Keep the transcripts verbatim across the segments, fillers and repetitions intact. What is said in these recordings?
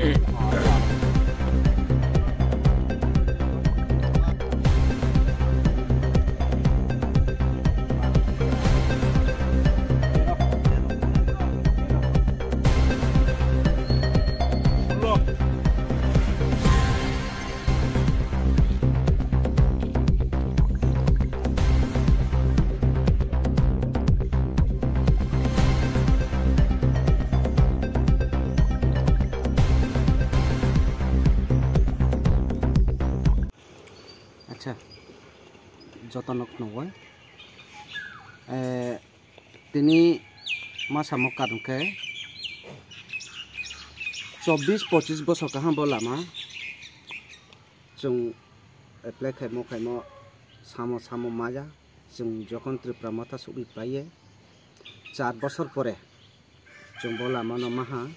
Acha, joto nok nungwi. Eh, tini ma samo karon khe chobbish pochish bosor kaham bo lama chwng apply khaimo khaimo samo samo maya. Chwng jokhon Tripura motha sugwi paiye char bosor pore chwng bo lama no maha.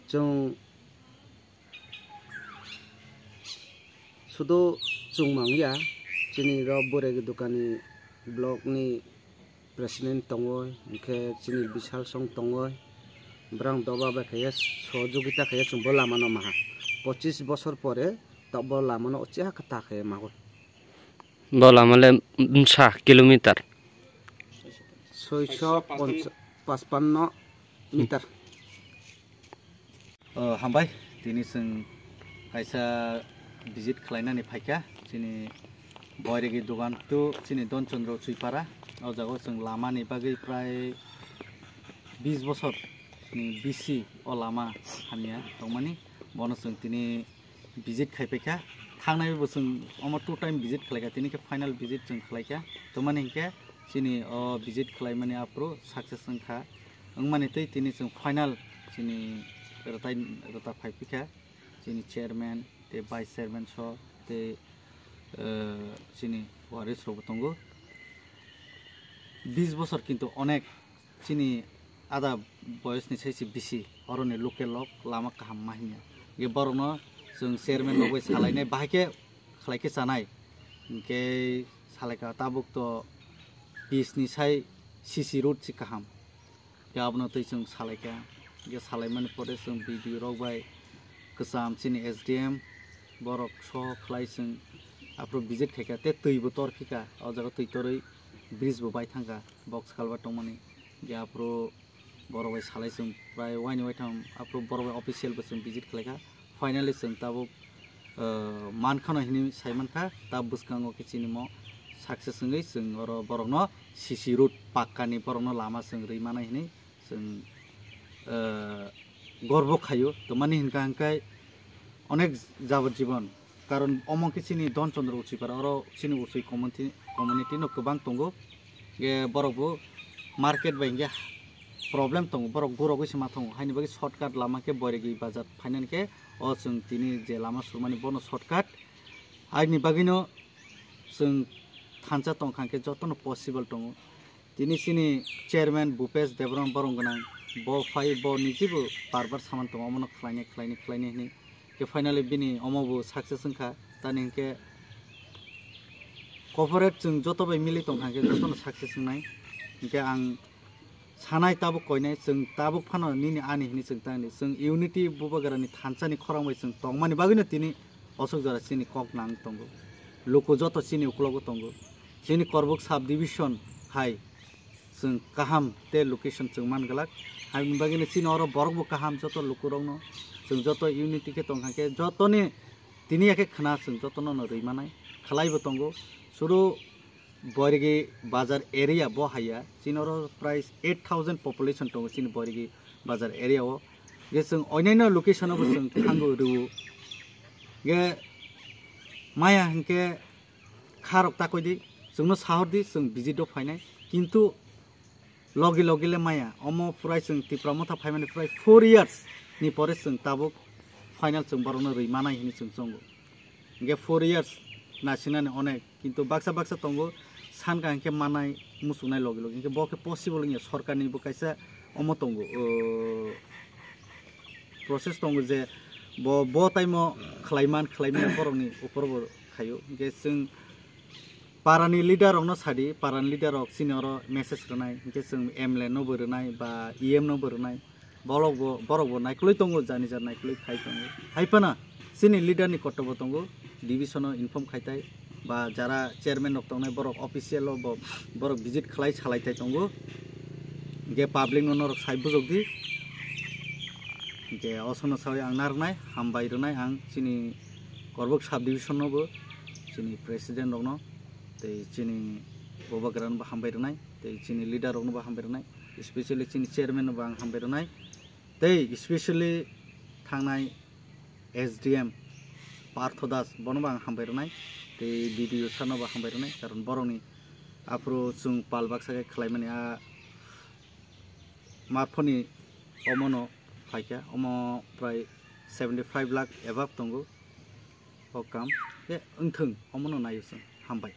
Chwng sudu chwng mangya, chini rok Boiregi Dugani block ni president tongwi, hwnkhe chini Bishal Song tongwi, borang doba bai khe sohojogita khe chwng bo lama no maha. Pochish bosor pore tok bo lama no ochiha khe ta khe mawi. Bo lama le bwsa kilometer? Soisho pachpanno meter. O, hambai, tini chwng kaisa visit khlainani phaikha, chini Boiregi Dugan to chini Don Chandra Chuipara. O jaga o chwng lama ni bagwi prai bis bosor ni bisi o lama hamya tongmani. Bono chwng tini visit khai paikha. Thangnai bo chwng omo two time visit khlaikha, tini khe final visit chwng khlaikha. Tongmani hinkhe chini o visit khlaimani aphuru success wngkha. Wngmani tei tini chwng final chini rwtai, rwta phai phikha. Chini chairman tei vice chairman so tei, eh, chini waris rokbo tongo. Bis bosor kintu onek chini ada boyos ni sai se bisi, oroni local lok lama kaham ma hinya. Ge borokno chwng chairman rok bai salainai, bahai khe khlai khe chanai. Hinkhe salaikha tabuk to bis ni sai C C road se kaham. Ge abono tei chwng salaikha. Ge salaimani pore chwng B D O rok bai kwcham chini S D M borok soho khlai chwng aphuru visit khaikha tei twi bo tor phikha. O jaga twi torwi bridge bo bai thangkha, box culvert tongmani. Ge aphuru borok bai salai chwng prai waini waitham aphuru borok bai official bo chwng visit khlaikha. Finally chwng tabuk, eh, mankhano hinwi saimankha, ta bwskango khe chini mo success wngwi chwng oro borokno C C road pakkani borokno lama chwng rwi manai hinwi chwng, eh, gorbo khaio. Tongmani hinkha hinkhai onek jabot jibon. Karon omo khe chini Don Chandra Uchipara, oro chini Uchui community, community no kwbang tongo. Ge borok bo market bai hinkhe problem tongo, borok gurogwi se ma tongo. Haini bagwi shortcut lama khe Boiregi bazar phainani khe o chwng tini je lama surmani bono shortcut. Haini bagwino chwng thansa tongkha khe jotono possible tongo. Tini chini chairman Bhupesh Debbarma borong gwnang, bo phai bo niji bo bar bar saman tongo, omono khlainai, khlainai, khlainai hinwi. Khe finally bini omo bo success wngkha. Tani hinkhe corporate chwng joto bai mili tongkha khe jotono success wngnai. Hinkhe ang sanai tabuk koinai, chwng tabuk phano nini ani hinwi chwng tangdi. Chwng unity bubagrani thansani khorang bai chwng tongmani bagwino tini osok jora chini kok nang tongo. Luku joto chini uklogo tongo. Chini Korbuk sub division hai chwng kaham tei location chwng man glak. Haini bagwino chini oro borok bo kaham joto lukurokno. Chwng joto unity khe tongkha khe jotoni tini ya khe khna chwng jotono no rwi manai. Khlai bo tongo. Suru Boiregi bazar area bo haiya, chini oro prai eight thousand population tongo chini Boiregi bazar area o. Ge chwng onyaino location o bo chwng thango rwo. Ge maya hinkhe kha rok ta koi di, chwngno sahor di, chwng visit o phainai. Kintu logi logi le maya, omo prai chwng Tipra Motha phaimani prai four years ni pore chwng tabuk final chwng borokno rwi manai hinwi chwng chongo. Hinkhe four years nasinani onek, kintu baksa baksa tongo, sanka hinkhe manai muchungnai logi logi, hinkhe bo khe possible wngya, sorkarni bo kaisa omo tongo, o, process tongo je bo, bo taimo khlaiman, khlaimaya borokni upor bo khaio. Hinkhe chwng parani leader rokno sadi, parani leader rok chini oro message rwnai, hinkhe chwng M L A no bo rwnai ba E M no bo rwnai, Borok bo, borok bo naikolwi tongo, jani jar naikolwi khai tongo. Hai phano chini leader ni kotor bo tongo, division o inform khai tai, ba jara chairman rok tongnai borok official o bo, borok visit khlai salai tai tongo. Hingke public no norok sai bujok di. Hingke osono sawi ang narwknai, hambai rwnai ang chini Korbok sub division no bo, chini president rok no, tei chini bubagra no bo hambai rwnai, tei chini leader rok no bo hambai rwnai, especially chini chairman no bo ang hambai rwnai, tei especially thangnai S D M Partho Das, bono bo ang hambai rwnai, tei B D O sir no bo hambai rwnai, karon borok ni aphuru chwng pal baksa khe khlai mani a marphoni omono phaikha, omo prai seventy five lakh above tongo o kam, khe wngthwng omono naio chwng, hambai.